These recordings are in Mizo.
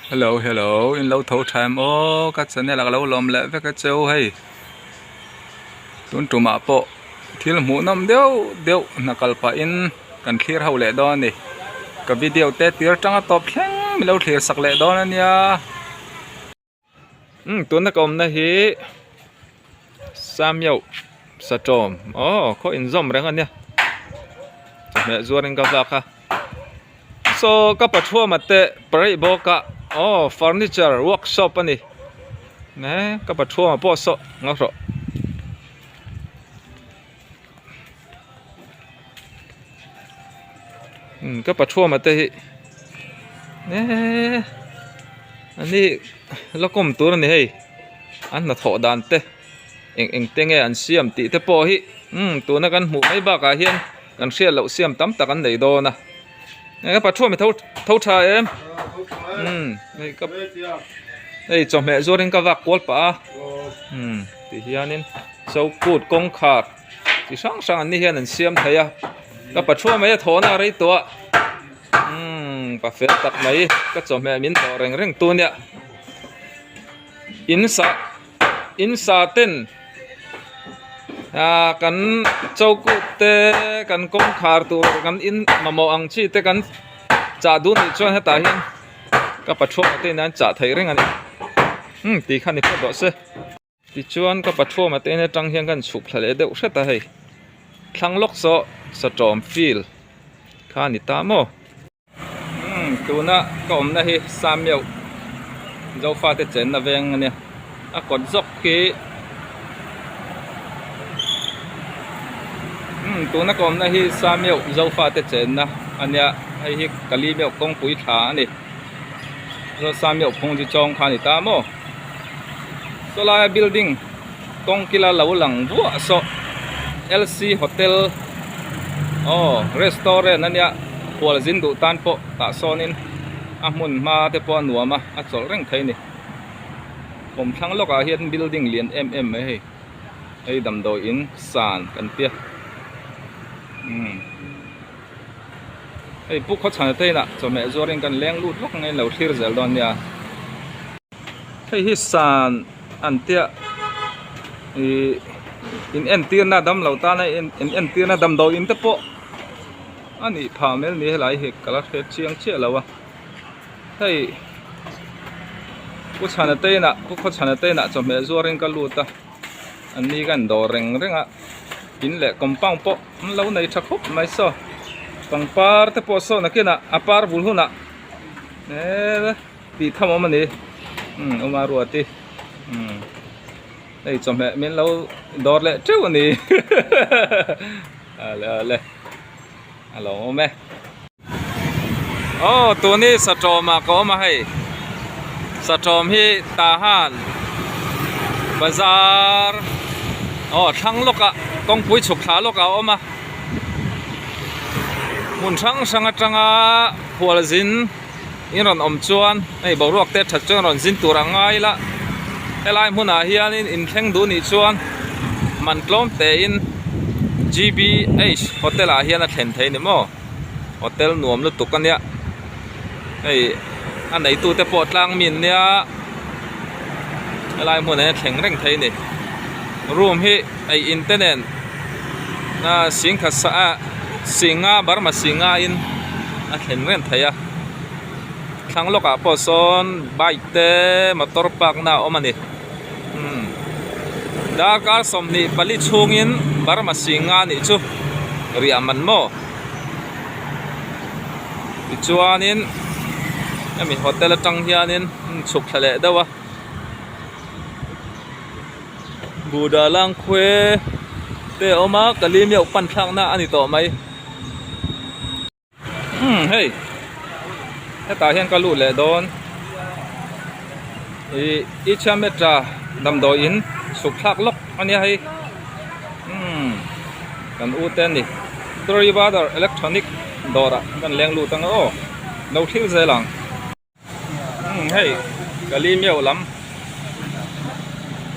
Hello hello in lo tho tha em aw ka channel ah ka lo lawm leh vek a cheu hei tun tumah pawh thil hmuh nawm deuh deuh hna kal pahin kan thlir ho leh dawn a ni ka video te tir atanga tawp thleng min lo thlir sak leh dawn a nia. Umm tuna ka awmna hi Samyauh Satawm aw khaw inzawm reng a nia chawhmeh zuarin ka vak a saw ka pathuama te pareih bawk a aw furniture workshop a ni e ka pathuama pawh saw ngawt rawh. Umm ka pathuama te hi eee ani la kawm tur a ni hei an hnathawh dan te eng eng te nge an siam tih te pawh hi umm tuna kan hmuh mai bakah hian kan hriat loh siam tam tak an nei dawn a ka pathuama tho tho tha em umm hei ka hei chawhmeh zuarin ka vak kual pah a umm ti hianin. Chokut kawngkhar chi hrang hrang an ni hian an siam thei a ka pathua mai a thawhna a rei tawh a umm pa fel tak mai ka chawhmeh min tawh reng reng tu nia in sa in sa ten ah kan chokut te kan kawngkhar tur kan in mamawh ang chi te kan chah duh nih chuan hetah hian ka pathua te in an chah theih reng a ni umm tih kha ni phawt rawh se. Tichuan ka pathuama te in atang hian kan chhuk thla leh deuh hret a hei thlang lawk saw satawm field kha a ni ta maw. Umm tuna ka awmna hi Sameuh Zofate chenna veng a nia a kawt zawk khi umm tuna ka awmna hi Sameuh Zofate chenna a nia hei hi Kalimeuh kawngpui thla a ni. Sameuh phung chi chawng kha a ni ta maw. Saw laia building kawng kila lo lang vuah saw L_C hotel aw restaurant a nia khual zin duh tan pawh tah sawnin a hmun hma te pawh a nuam a a chawlh reng thei a ni kawmthlang lawkah hian building lian em em mai hei hei damdawi in san kan tia umm. Hei pu khawchhana te inah chawhmeh zuarin kan leng lut vak ang a in lo thlir zel dawn nia. Hei hi san an tia ih in entirna damlo tana in entirna damdawi in te pawh a nih phah mai a ni helai hi ka la hre chiang chiah lo a hei pu chhana te inah pu khawchhana te inah chawhmeh zuarin ka lut a an ni ka en dawr reng reng a in leh compound pawh an lo nei tha khawp mai saw pangpar te pawh saw nakinah a par bul hunah eee. Tih tham awm a ni umm awm a ruat i umm hei chawhmeh min lo dawr leh teuh a ni ale ale a lo awm e aw tun hi satawm ah ka awm a hei satawm hi tahan bazar aw thlang lawk ah kawngpui chhuk thla lawk ah a awm a hmun hrang hrang atanga khualzin. In rawn awm chuan hei boruak te that chuan rawn zin tur a ngai la helai hmunah hianin inthleng duh nih chuan man tlawm tein G_B_H hotel ah hian a thlen thei a ni maw hotel nuam lutuk a nia hei a neitu te pawh tlang mi an nia helai hmunah hian a thleng reng thei a ni room hi ei in te nen singkhat sa ah singa burma singa in a thlen reng thei a thlang lawkah pawh sawn bike te motor park na a awm a ni umm darkar 24 chhungin burma singa nih chu riah man maw tichuanin hemi hotel atang hianin chhuk thla leh deuh a. Buddha lang khuai te a awm a kali meuh pan thlak na a ni tawh mai umm hei hetah hian ka lut leh dawn ih ichhametra damdawi in chhuk thlak lawk a nia hei umm kan u te a ni Trivadar electronic dawrah kan leng lut ang aw lo thlir zel ang. Umm hei kali meuh lam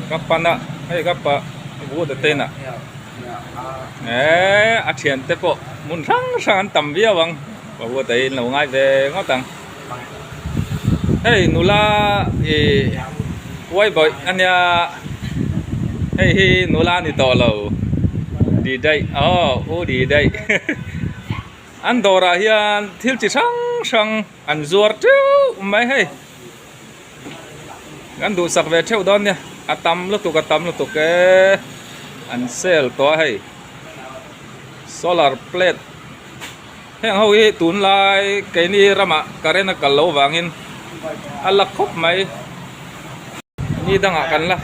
ka pan a hei ka pa vuta te inah eee a thian te pawh hmun hrang hrang an tam viau ang pa vuta hi an lo ngai ve ngawt ang. Hei nula ih uai bawih a nia hei hi nula a ni tawh lo di daih aw u di daih an dawrah hian thil chi hrang hrang an zuar teuh mai hei kan duhsak ve theuh dawn nia a tam lutuk a tam lutuk e an sale tawh a hei solar plate. Heng ho hi tunlai keini ramah current a kal loh vangin a la khawp mai. Ni dangah kan la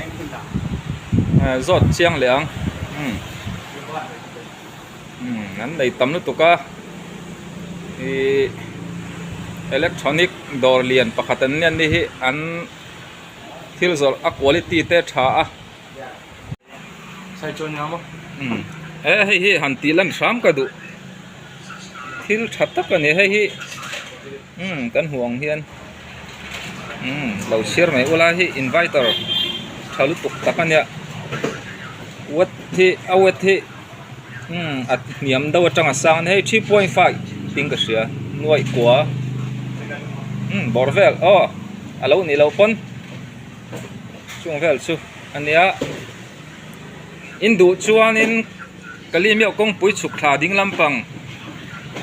zawt chiang leh ang. Umm an nei tam lutuk a ih electronic dawr lian pakhat an nia ni hi an thil zawrh a quality te tha a. Umm he hei hi han tih lan hram ka duh thil tha tak a ni hei hi umm kan hmuh ang hian umm lo chhiar mai ula hi inverter tha lutuk tak a nia watt hi a watt hi umm a hniam deuh atanga sang a ni hei 3.5 tiin ka hria nuaih kua umm bawr vel aw a lo nih loh pawn. Chung vel chu a nia in duh chuanin Kalimiah kawngpui chhuk thla ding lampang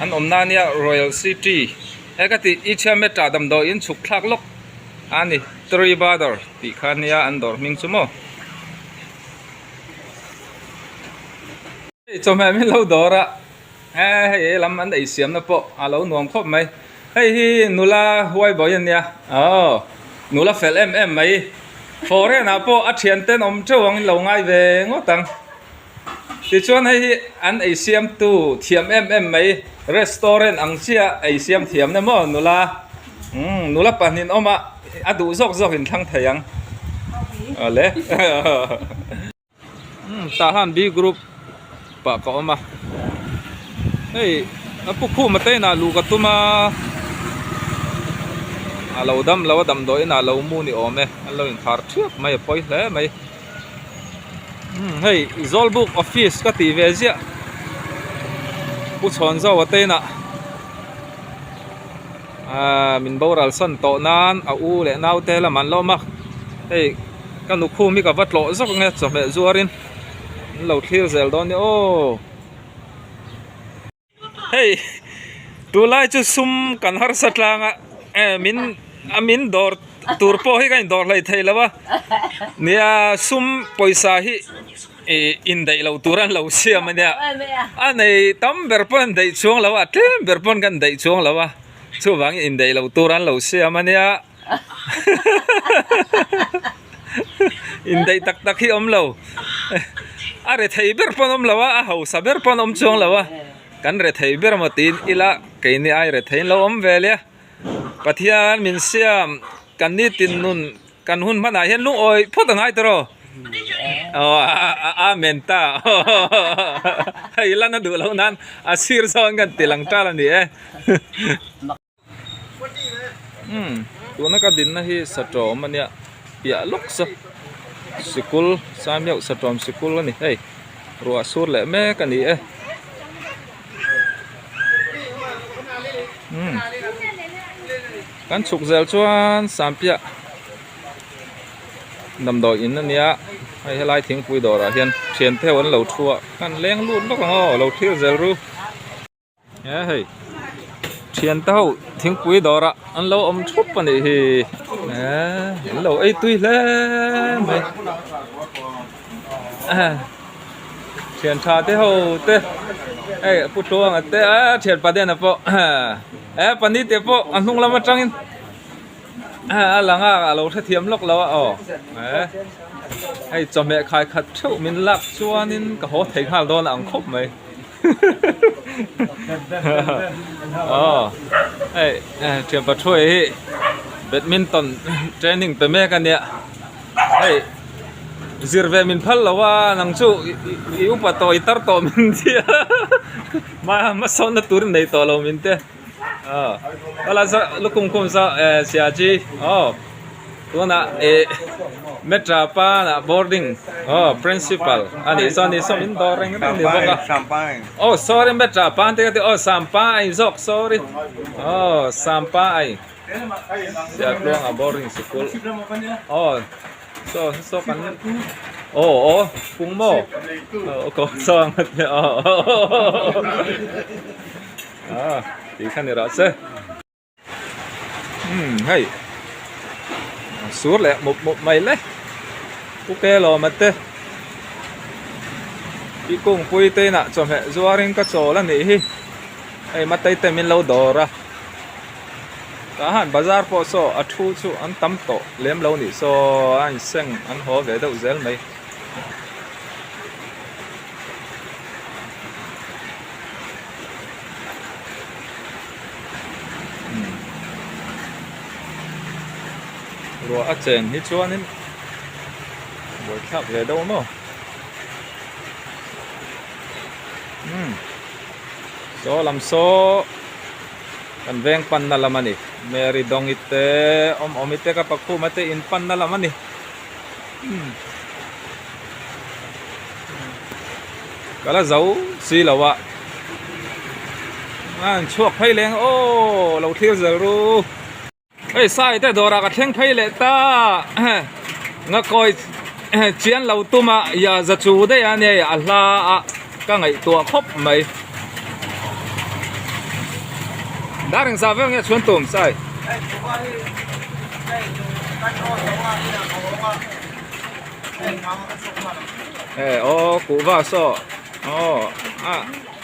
an awmna ania Royal City he ka tih Ichhiameta damdawiin chhuk thlak lawk a ni Three Brother tih kha ania an dawr hming chu maw. Hei chawhmeh min lo dawr a he hei lam an ei siamna pawh a lo nuam khawp mai hei hi nula huai bawi a nia aw nula fel em em mai foreign ah pawh a thian ten awm teuh ang in lo ngai ve ngawt ang tichuan hei hi an ei siam tu thiam em em mai restaurant ang chiah ei siam thiam na maw nula umm nula pahnih awm a a duh zawk zawk in thlang thei ang awle. Tah han B group pah ka awm a hei a pu khum ate inah luh ka tum a a lo dam lo a damdawi inah lo mu ni awm e an lo inkhar thiap mai a pawi hle mai hei zawlbuk office ka tih ve ziah pu chhawn zo ate inah Aaa min boral sawn tawh nan a u leh naute lam an la awm a hei ka nukhum hi ka va tlawh zawk ang e chawhmeh zuarin an lo thlir zel dawn nia aw hei tunlai chu sum kan harsa tlang a eh min a min dawr tur pawh hi ka indawr hlei thei lo a nia sum pawisa hi. Ih indaih loh tur an lo siam a nia a nei tam ber pawn an daih chuang lo a tlem ber pawn kan daih chuang lo a chuvangin indaih loh tur an lo siam a nia indaih tak tak hi awm lo a rethei ber pawn awm lo a a hausa ber pawn awm chuang lo a kan rethei ber emaw tiin ila keini ai rethei in lo awm ve lia Pathian min siam kan nitin nun. Kan hun hmanah hian lungawi phawt a ngai tawh aw amen ta hei lan a duh loh nan a sir zawng kan ti lang tal a ni e umm tuna ka dinna hi satawm a nia piah lawk saw sikul saimiauh satawm sikul a ni hei ruah sur leh mek a ni e umm. Kan chhuk zel chuan Sampiah damdawi in a nia hei helai thingpui dawrah hian thian theuh an lo thu a kan leng lut vak ang aw lo thlir zel ru he hei thian te ho thingpui dawrah an lo awm thup a nih hi an lo ei tui hle mai thian tha te ho te hei pu tluanga te a thian pa den a pawh e pani te pawh a hnung lam atangin a lang a a lo hrethiam lawk lo a aw e hei chawhmeh khai khat theuh min lak chuanin ka haw thei nghal dawn ang khawp mai aw hei thian pathuai hi badminton training pe mek a nia. Hei zir ve min phal lo a nang chu i upa tawh i tar tawh min tia ma hmasawn na tur nei tawh lo min te aw kala sa lukhum khum sa eh sia chi aw tunah eh metra pa na boarding aw principal ani saw ni saw min dawr reng reng ni bawk a aw sorry metra pa te ka ti aw sampa ai zawk sorry aw sampa ai. Siatluanga boarding sikul aw saw saw kan aw aw pung maw aw ko saw ang a tia aw ah tih kha ni rawh se. Umm hei sur leh mup mup mai le pu ke lawma te pi kungpui te inah chawhmeh zuarin ka chawl a nih hi hei matei te min lo dawr a tah han bazar pawh saw a thu chu an tam tawh lem lo nih saw a inseng an haw ve deuh zel mai. Ruah a chen hi chuanin buaithlak ve deuh maw umm saw lam saw kan veng panna lam a ni Mary Dawngi te awm awmi te ka pakhuma te in panna lam a ni umm ka la zo si lo a a an chhuak phei leng aw lo thlir zel ru hei sai te dawrah ka thleng phei leh ta ngakawi chian lo tum a ya za chu daih a nia a hla a ka ngaihtuah khawp mai dar engzah vel nge chhuan tum sai. E aw kuhva saw aw a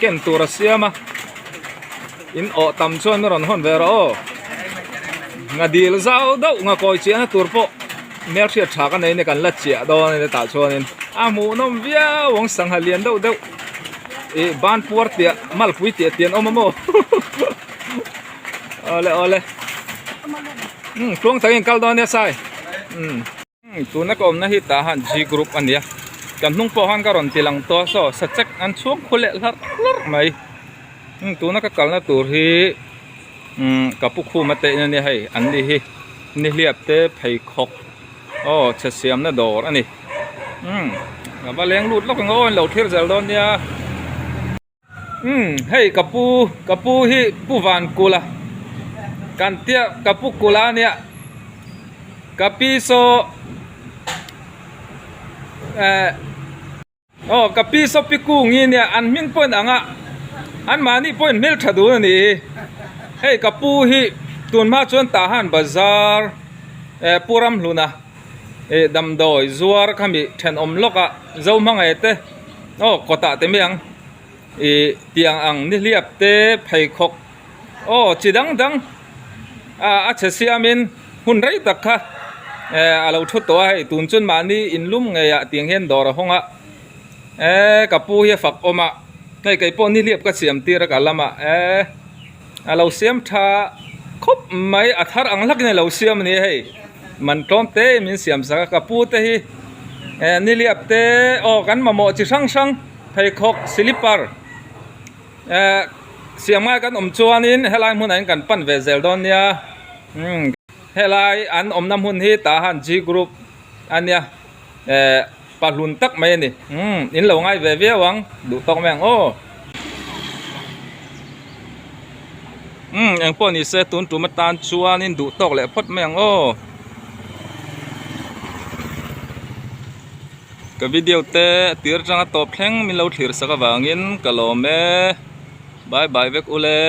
ken tur a siam a in awh tam chuan a rawn hawn ve rawh aw nga dil zau deuh nga kawi chiahna tur pawh hmel hriat tha ka nei nia kan la chiah dawn a ni tah chuanin a hmuhnawm viau ang sangha lian deuh deuh ih ban puar tiah malpui tiah tih an awm a maw awle awle umm tluang takin kal dawn nia sai umm. Tuna ka awmna hi tah han G group a nia kan hnung pawh khan ka rawn ti lang tawh a saw sachek an chhuang khu leh hlarh hlarh mai tuna ka kalna tur hi ka pu khuma te in a nia hei an ni hi nihliap te pheikhawk aw chhe siamna dawr a ni a va leng lut lawk ang aw an lo thlir zel dawn nia. Umm hei ka pu ka pu hi pu van kula kan tia ka pu kula ania ka pi saw eh aw ka pi saw pi kung hi ania an hming pawh in ang a an mahni pawh in hmeltha dun a nih hi hei ka pu hi tun hma chuan Tahan bazar eh pu Ramhluna. Ih damdawi zuar kha mi thenawm lawk a zo hmangaih te aw kawtah te mai ang ih tiang ang nihliap te pheikhawk aw chi dang dang a a chhe siamin hun rei tak kha eh a lo thu tawh a hei tun chuan mahni inlum ngei ah tiang hian dawr a hawng a eh ka pu hi a fak awm a hei kei pawh nihliap ka siam tir a ka lamah eh. A lo siam tha khawp mai a thar ang hlakin a lo siam a ni hei man tlawm te in min siam sak a ka pu te hi eh niliap te aw kan mamawh chi hrang hrang pheikhawk silipar eh siam ngai kan awm chuanin helai hmunah hian kan pan ve zel dawn nia umm helai an awmna hmun hi tah han G group a nia eh pahlun tak mai a ni umm in lo ngai ve viau ang duh tawk mai ang aw. Umm eng pawh ni se tun tum atan chuanin duh tawk leh phawt mai ang aw. Ka video te tir atanga tawp thleng min lo thlir sak avangin ka lawm e bye bye vek ule.